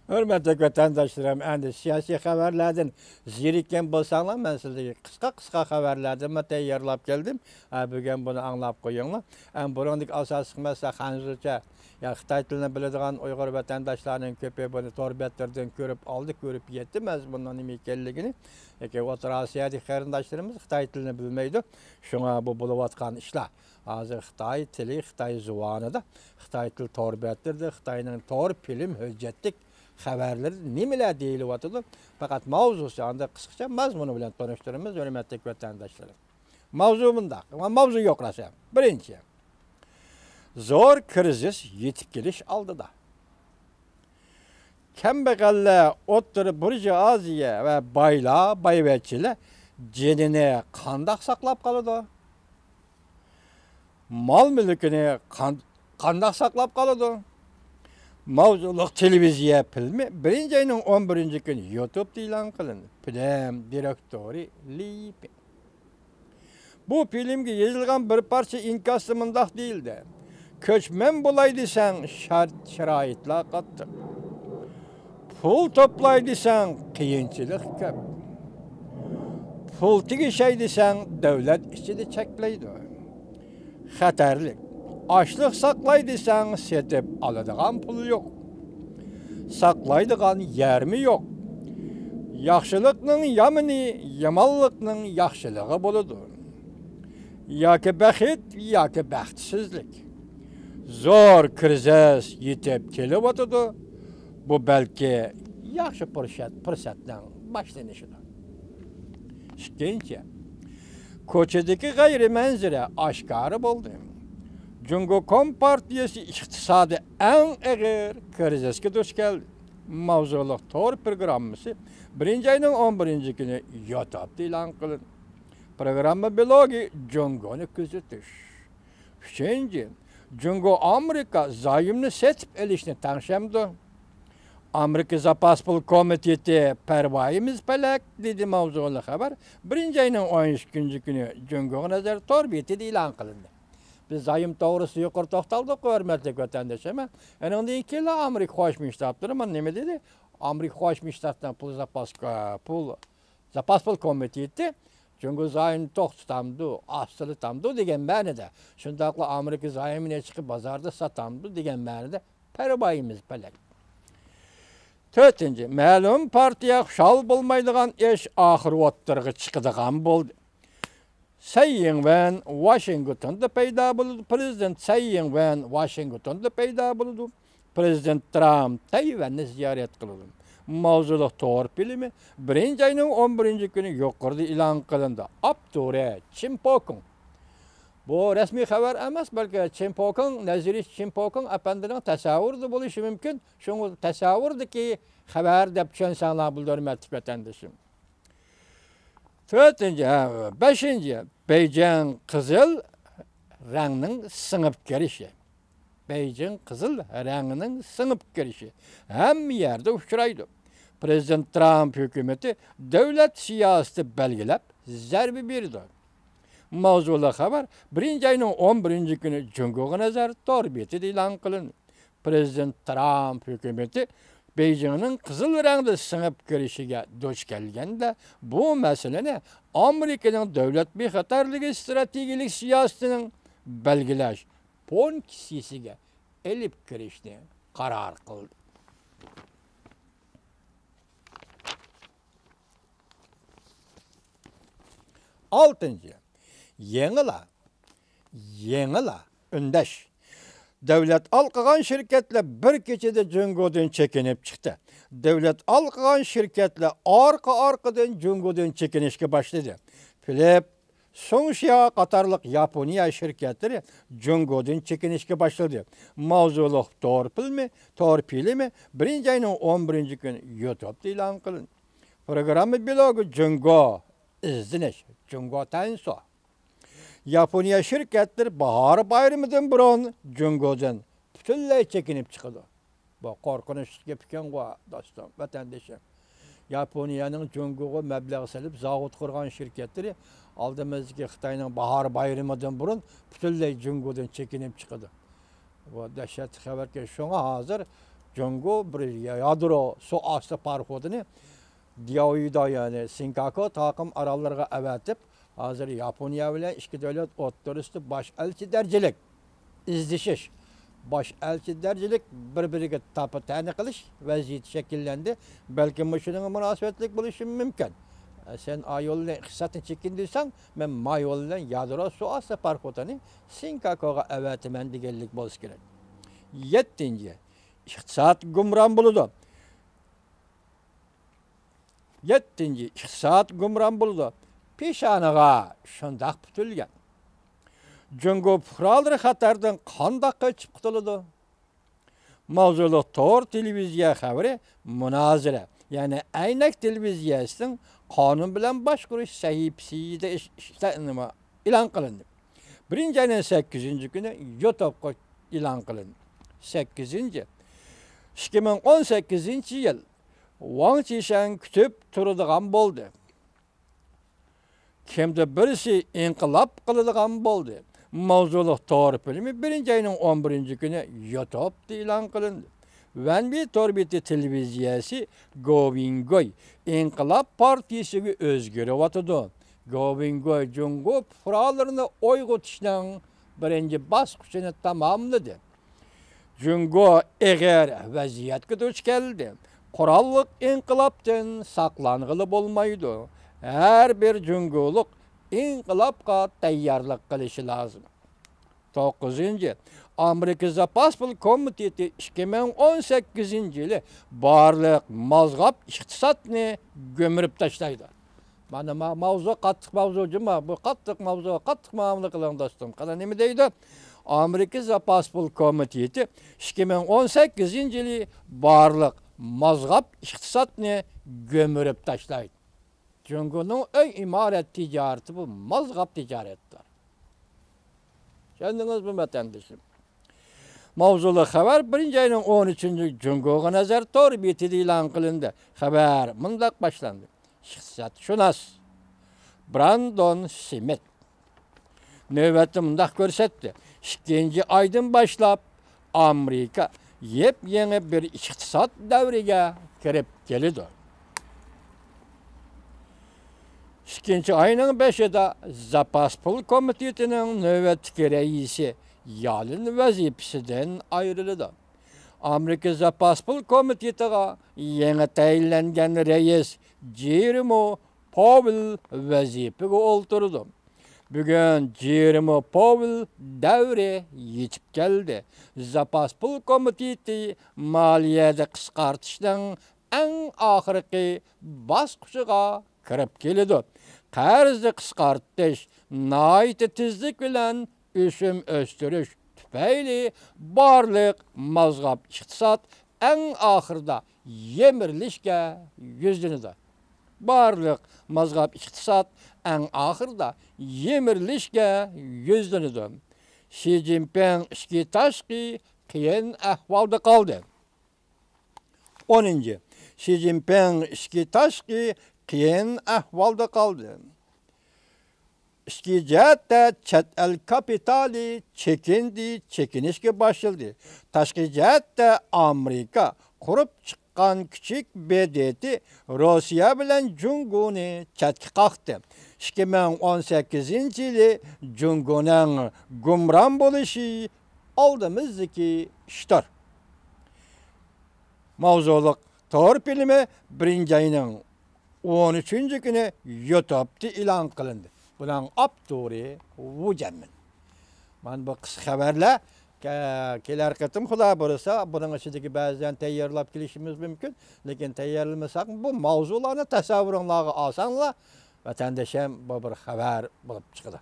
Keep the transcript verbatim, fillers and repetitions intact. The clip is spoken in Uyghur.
ھۆرمەتلىك ۋەتەنداشلىرىم، ئەمدى سىياسىي خەۋەرلەردىن زېرىككەن بولساڭلار، مەن سىلەرگە قىسقا، قىسقا خەۋەرلەرنىمۇ تەييارلاپ كەلدىم. ھە، بۈگۈن بۇنى ئاڭلاپ قويۇڭلار. ئەمما بۇنىڭدىكى ئاساسلىق مەسىلە خەنزۇچە، يا خىتاي تىلىنى بىلىدىغان ئۇيغۇر ۋەتەنداشلارنىڭ كۆپى بۇنى تور بەتلىرىدىن كۆرۈپ ئالدى، كۆرۈپ يەتتى مەزمۇننىڭ نېمە ئىكەنلىكىنى. لېكىن ئوتتۇرا ئاسىيادىكى قېرىنداشلىرىمىز خىتاي تىلىنى بىلمەيدۇ. شۇڭا بۇ بولۇۋاتقان ئىشلار ھازىر خىتاي تىلى، خىتاي زۇۋانىدا، خىتاي تىل تور بەتلىرىدە، خىتاينىڭ تور، فىلىم، ھۆججەتلىك خەۋەرلىرى نېمىلەر دېيىلىۋاتىدۇ؟ پەقەت ماۋزۇسى، ئاندىن قىسقىچە مەزمۇنى بىلەن تونۇشتۇرىمىز، ھۆرمەتلىك ۋەتەنداشلىرىم. ماۋزۇ مۇنداق، ماۋزۇ يوق راسا. بىرىنچى، زور كىرىزىس يېتىپ كېلىش ئالدىدا. كەمبەغەللەر، ئوتتۇرا بۇرژۇئازىيە ۋە بايلار، بايۋەچچىلەر جېنىنى قانداق ساقلاپ قالىدۇ؟ مال-مۈلكىنى قان-، قانداق ساقلاپ قالىدۇ؟ ماۋزۇلۇق تېلېۋىزىيە فىلىمى بىرىنچى ئاينىڭ ئون بىرىنچى كۈنى يۇتۇبتا ئېلان قىلىندى. فىلىم دىرېكتورى لى پىن. بۇ فىلىمگە يېزىلغان بىر پارچە ئىنكاستا مۇنداق دېيىلدى: «كۆچمەن بولاي دېسەڭ، شارت-شارائىتلار قاتتىق. پۇل توپلاي دېسەڭ، قىيىنچىلىق كۆپ. پۇل تېگىشەي دېسەڭ، دۆلەت ئىچىدە چەكلەيدۇ. خەتەرلىك. ئاشلىق ساقلاي دېسەڭ، سېتىپ ئالىدىغان پۇل يوق. ساقلايدىغان يەرمۇ يوق. ياخشىلىقنىڭ يامىنى، يامانلىقنىڭ ياخشىلىقى بولىدۇ. ياكى بەخت، ياكى بەختسىزلىك. زور كىرىزىس يېتىپ كېلىۋاتىدۇ. بۇ بەلكى ياخشى پۇرسەت، پۇرسەتنىڭ باشلىنىشىدۇر.» ئىككىنچى، كوچىدىكى غەيرىي مەنزىرە ئاشكارا بولدى. جۇڭگو كومپارتىيىسى ئىقتىسادى ئەڭ ئېغىر كىرىزىسكە دۇچ كەلدى. ماۋزۇلۇق تور پروگراممىسى بىرىنچى ئاينىڭ ئون بىرىنچى كۈنى يۇتۇبتا ئېلان قىلىندى. پروگرامما بىلوگى: جۇڭگونى كۆزىتىش. ئۈچىنچى، جۇڭگو ئامېرىكا زايومنى سېتىپ ئېلىشنى تەڭشەمدۇ؟ ئامېرىكا زاپاس پۇل كومىتېتى پەرۋايىمىز پەلەك، دېدى ماۋزۇلۇق خەۋەر بىرىنچى ئاينىڭ ئون ئىككىنچى كۈنى جۇڭگوغا نەزەر تور بېتىدە ئېلان قىلىندى. بىز زايوم توغرىسىدا يۇقىرى توختالدۇق، ھۆرمەتلىك ۋەتەنداشلار. ئەنىڭدىن كېيىنلا ئامېرىكا قوشما شتاتلىرى مانا نېمە دېدى؟ ئامېرىكا قوشما شتاتلىرىنىڭ پۇل زاپاس، پۇل زاپاس پۇل كومىتېتى جۇڭگو زايومنى توختىتامدۇ، ئاستىلىتامدۇ دېگەن مەنىدە، شۇنداقلا ئامېرىكا زايومىنى چىقىپ بازاردا ساتامدۇ دېگەن مەنىدە پەرۋايىمىز پەلەك. تۆتىنچى، مەلۇم پارتىيە خۇشال بولمايدىغان ئىش ئاخىرى ئوتتۇرىغا چىقىدىغان بولدى. سەي يىڭۋەن ۋاشىنگتوندا پەيدا بولىدۇ. پرېزىدېنت سەي يىڭۋەن ۋاشىنگتوندا پەيدا بولىدۇ. پرېزىدېنت ترامپ تەيۋەننى زىيارەت قىلىدۇ. ماۋزۇلۇق تور فىلىمى بىرىنچى ئاينىڭ ئون بىرىنچى كۈنى يۇقىرىدا ئېلان قىلىندى. ئاپتورى چىن پوكۇڭ. بۇ رەسمىي خەۋەر ئەمەس، بەلكى چىن پوكۇڭ، نەزىرىيەچى چىن پوكۇڭ ئەپەندىنىڭ تەسەۋۋۇرىدا بولۇشى مۇمكىن. شۇڭا تەسەۋۋۇردىكى خەۋەر دەپ چۈشەنسەڭلار بولىدۇ، ھۆرمەتلىك ۋەتەندىشىم. تۆتىنچى، ھە، بەشىنچى، بېيجىڭ قىزىل رەڭنىڭ سىڭىپ كىرىشى. بېيجىڭ قىزىل رەڭنىڭ سىڭىپ كىرىشى ھەممە يەردە ئۇچرايدۇ. پرېزىدېنت ترامپ ھۆكۈمىتى دۆلەت سىياسىتى بەلگىلەپ زەربە بېرىدۇ. ماۋزۇلۇق خەۋەر بىرىنچى ئاينىڭ ئون بىرىنچى كۈنى جۇڭگوغا نەزەر تور بېتىدە ئېلان قىلىندى. پرېزىدېنت ترامپ ھۆكۈمىتى بېيجىڭنىڭ قىزىل رەڭدە سىڭىپ كىرىشىگە دۇچ كەلگەندە، بۇ مەسىلىنى ئامېرىكىنىڭ دۆلەت بىخەتەرلىكى ئىستراتېگىيەلىك سىياسىتىنىڭ بەلگىلەش پونكسىيىسىگە ئېلىپ كىرىشنى قارار قىلدى. ئالتىنچى، يېڭىلا، يېڭىلا ئۈندەش. دۆلەت ھالقىغان شىركەتلەر بىر كېچىدە جۇڭگودىن چېكىنىپ چىقتى. دۆلەت ھالقىغان شىركەتلەر ئارقا-ئارقىدىن جۇڭگودىن چېكىنىشكە باشلىدى. فىلىپ، سۇڭشيا قاتارلىق ياپونىيە شىركەتلىرى جۇڭگودىن چېكىنىشكە باشلىدى. ماۋزۇلۇق تور فىلمى، تور فىلىمى بىرىنچى ئاينىڭ ئون بىرىنچى كۈنى يۇتۇبتا ئېلان قىلىندى. پروگرامما بىلوگى جۇڭگو ئىزدىنىش، جۇڭگو تەنسۇ. ياپونىيە شىركەتلىرى باھار بايرىمىدىن بۇرۇن جۇڭگودىن پۈتۈنلەي چېكىنىپ چىقىدۇ. بۇ قورقۇنچلۇق گەپ ئىكەنغۇ، دوستۇم، ۋەتەندىشىم. ياپونىيەنىڭ جۇڭگوغا مەبلەغ سېلىپ زاۋۇت قۇرغان شىركەتلىرى ئالدىمىزدىكى خىتاينىڭ باھار بايرىمىدىن بۇرۇن پۈتۈنلەي جۇڭگودىن چېكىنىپ چىقىدۇ. بۇ دەھشەتلىك خەۋەركەن. شۇڭا ھازىر جۇڭگو بىر يادرو سۇ ئاستى پاراخوتىنى دياۋيۇدا، يەنى سېنكاكۇ تاقىم ئاراللىرىغا ئەۋەتىپ، ھازىر ياپونىيە بىلەن ئىككى دۆلەت ئوتتۇرىسىدا باش ئەلچى دەرىجىلىك ئىزدىشىش، باش ئەلچى دەرىجىلىك بىر-بىرىگە تاپا-تەنە قىلىش ۋەزىيىتى شەكىللەندى. بەلكىم مۇشۇنىڭغا مۇناسىۋەتلىك بولۇشى مۇمكىن. سەن ئا يول بىلەن ئىقتىسادنى چېكىندۈرسەڭ، مەن ما يول بىلەن يادرو سۇ ئاستى پاراخوتىنى سېنكاكۇغا ئەۋەتىمەن دېگەنلىك بولسا كېرەك. يەتتىنچى، ئىقتىساد گۇمران بولىدۇ. يەتتىنچى، ئىقتىساد گۇمران بولىدۇ. پېشانىغا شۇنداق پۈتۈلگەن. جۇڭگو پۇقرالىرى خەتەردىن قانداق قېچىپ قۇتۇلىدۇ؟ ماۋزۇلۇق تور تېلېۋىزىيە خەۋىرى مۇنازىرە، يەنى ئەينەك تېلېۋىزىيەسىنىڭ قانۇن بىلەن باشقۇرۇش سەھىپىسىدە ئىش-، ئىشلە-، نېمە، ئېلان قىلىندى. بىرىنچى ئاينىڭ سەككىزىنچى كۈنى يۇتۇبقا ئېلان قىلىندى. سەككىزىنچى، ئىككى مىڭ ئون سەككىزىنچى يىل ۋاڭ چىشەن كۈتۈپ تۇرىدىغان بولدى. كىمدۇر بىرسى ئىنقىلاب قىلىدىغان بولدى. ماۋزۇلۇق تور فىلىمى بىرىنچى ئاينىڭ ئون بىرىنچى كۈنى يۇتۇبتا ئېلان قىلىندى. ۋەنبى تور بېتى تېلېۋىزىيەسى گو ۋىڭگوي ئىنقىلاب پارتىيىسىگە ئۆزگىرىۋاتىدۇ. گو ۋىڭگوي جۇڭگو پۇقرالىرىنى ئويغىتىشنىڭ بىرىنچى باسقۇچىنى تاماملىدى. جۇڭگو ئېغىر ۋەزىيەتكە دۇچ كەلدى. قوراللىق ئىنقىلابتىن ساقلانغىلى بولمايدۇ. ھەر بىر جۇڭگولۇق ئىنقىلابقا تەييارلىق قىلىشى لازىم. توققۇزىنچى، ئامېرىكا زاپاس پۇل كومىتېتى ئىككى مىڭ ئون سەككىزىنچى يىلى بارلىق مازغاپ ئىقتىسادنى گۈمۈرۈپ تاشلايدۇ. مانا ما-، ماۋزۇ قاتتىق ماۋزۇ جۇما. بۇ قاتتىق ماۋزۇ، قاتتىق مۇئامىلە قىلىڭ دوستۇم. قېنى نېمە دەيدۇ؟ ئامېرىكا زاپاس پۇل كومىتېتى ئىككى مىڭ ئون سەككىزىنچى يىلى بارلىق مازغاپ ئىقتىسادنى گۈمۈرۈپ تاشلايدۇ. جۇڭگونىڭ ئۆي ئىمارەت تىجارىتى بۇ مازغاپ تىجارەتتۇر. چۈشەندىڭىزمۇ ۋەتەندىشىم؟ ماۋزۇلۇق خەۋەر بىرىنچى ئاينىڭ ئون ئۈچىنچى جۇڭگوغا نەزەر تور بېتىدە ئېلان قىلىندى. خەۋەر مۇنداق باشلاندى. ئىقتىسادشۇناس براندون سمىت نۆۋەتتە مۇنداق كۆرسەتتى، ئىككىنچى ئايدىن باشلاپ ئامېرىكا يېپيېڭى بىر ئىقتىساد دەۋرىگە كىرىپ كېلىدۇ. ئىككىنچى ئاينىڭ بېشىدا زاپاس پۇل كومىتېتىنىڭ نۆۋەتتىكى رەئىسى يالىن ۋەزىپىسىدىن ئايرىلىدۇ. ئامېرىكا زاپاس پۇل كومىتېتىغا يېڭى تەيىنلەنگەن رەئىس جېرمو پوۋېل ۋەزىپىگە ئولتۇرىدۇ. بۈگۈن جېرمو پوۋېل دەۋرى يېتىپ كەلدى. زاپاس پۇل كومىتېتى مالىيەدە قىسقارتىشنىڭ ئەڭ ئاخىرقى باسقۇچىغا كىرىپ كېلىدۇ. قەرزنى قىسقارتىش ناھايىتى تېزلىك بىلەن ئۆسۈم ئۆستۈرۈش تۈپەيلى بارلىق مازغاپ ئىقتىساد ئەڭ ئاخىرىدا يىمىرىلىشكە يۈزلىنىدۇ. بارلىق مازغاپ ئىقتىساد ئەڭ ئاخىرىدا يىمىرىلىشكە يۈزلىنىدۇ. شى جىنپىڭ ئىچكى تاشقى قىيىن ئەھۋالدا قالدى. ئونىنچى، شى جىنپىڭ ئىچكى تاشقى قىيىن ئەھۋالدا قالدى. ئىچكى جەھەتتە چەت ئەل كاپىتالى چېكىندى، چېكىنىشكە باشلىدى. تاشقى جەھەتتە ئامېرىكا قۇرۇپ چىققان كىچىك ب د ت روسىيە بىلەن جۇڭگونى چەتكە قاقتى. ئىككى مىڭ ئون سەككىزىنچى يىلى جۇڭگونىڭ گۇمران بولۇشى ئالدىمىزدىكى ئىشتۇر. ماۋزۇلۇق تور فىلىمى بىرىنچى ئاينىڭ ئون ئۈچىنچى كۈنى يۇتۇبتا ئېلان قىلىندى. بۇنىڭ ئاپتورى ۋۇ جەنمىن. مانا بۇ قىسقا خەۋەرلەر. كە-، كېلەر قېتىم خۇدا بۇيرۇسا، بۇنىڭ ئىچىدىكى بەزىلەرنى تەييارلاپ كېلىشىمىز مۇمكىن. لېكىن تەييارلىمىساق، بۇ ماۋزۇلارنى تەسەۋۋۇرۇڭلارغا ئالساڭلار، ۋەتەندىشىم، بۇ بىر خەۋەر بولۇپ چىقىدۇ.